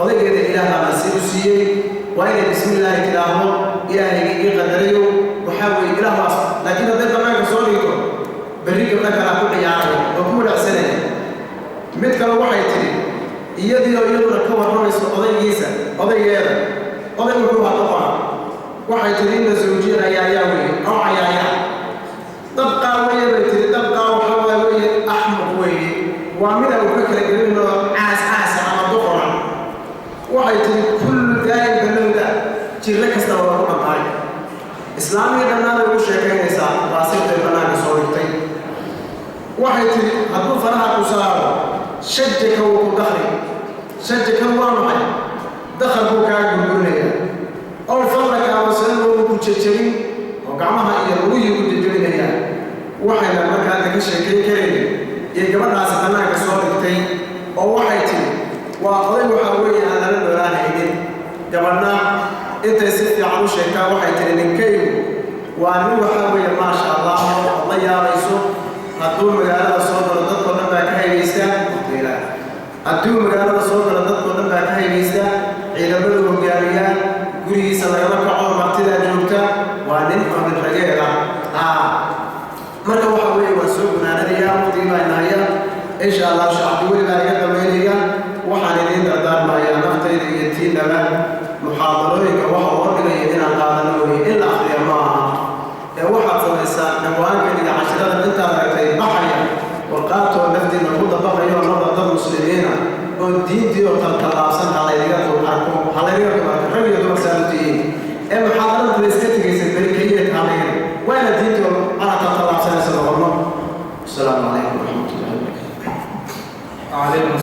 Odaygeeda Ilaah baa nasiib u siiyey, waa inay bismillaahi tidhaahdo, Ilaahayga ii qadarayo, waxaa weeye Ilaah baas. Laakiin hadday bannaanka soo dhigto, berri gabdho kalaa ku ciyaaraya oo ku wanaagsanaya. Mid kale waxay tidhi, iyadii oo iyaduna ka warramayso odaygiisa, odaygeeda, oday wuxuu ha doqona, waxay tidhi, inna zawjiya ayaayaa weeye oo cayaayaa dabqaa weeye, bay tidhi. Dabqaa waxaa waa weeye axmaq weeye, waa midaan waxba kala gelinoo caas caasa ama doqona. Waxay tidhi, kullu daa'in balowda, jirro kastaba waa ku dhantahay. Islaamii dhannaanay ugu sheekaynaysaa, waa sirtay bannaanka soo dhigtay. Waxay tidhi, hadduu faraha ku saaro, shajaka, wuu ku dakhri. Shajakan waa maxay? Dakharkuu kaa gurgurinayaa, oo fallaka ama seen wuu ku jejebin, oo gacmaha iyo lugihii ku jejebinayaa. Waxayna marka hadda ka sheekayn karaynin iyo gabadhaasi bannaanka soo dhigtay, oo waxay tidhi, waa oday waxaa weeye aan lala noolaanaynin. Gabadhna intay si fiican u sheegtaa, waxay tidhi, ninkaygu waa nin waxaa weeye maasha Allah, oo aad la yaabayso. Hadduu magaalada soo galo, dadkoo dhan baa ka haygaysta. Hadduu magaalada soo galo, dadkoo dhan baa ka haygaysta, ciidamadu hogaamiyaa, gurigiisa lagama kaco, martidaa joogta, waa nin oo nin rageed ah. Marka waxa weeye waan soo gunaanadayaa, waqtigii baa inahaya. Insha Allah shacbi weli baa iga damaynaya. Waxaan idiin dardaarmayaa naftayda iyo tiinaba, muxaadarooyinka waxa loo dhigaya inaan qaadano weeye, in la akriyo ma aha. Ee waxaad samaysaa dhawaankan iyo cashirada intaad aragtay baxaya, warqaatoo naftiina ku dabaqayo, noqda dad muslimiina oo diintii oo taltallaabsan. Ha laydiga dul arko, ha laydiga dul arko, rag iyo dumar saad u tihiin. Ee muxaadarada la iska tegaysa beri keliya taalayna, waa inaad diintii oo ana taltallaabsanaysa noqono. Asalaamu calaykum waraxmatullahi wabarakatu. عليكم.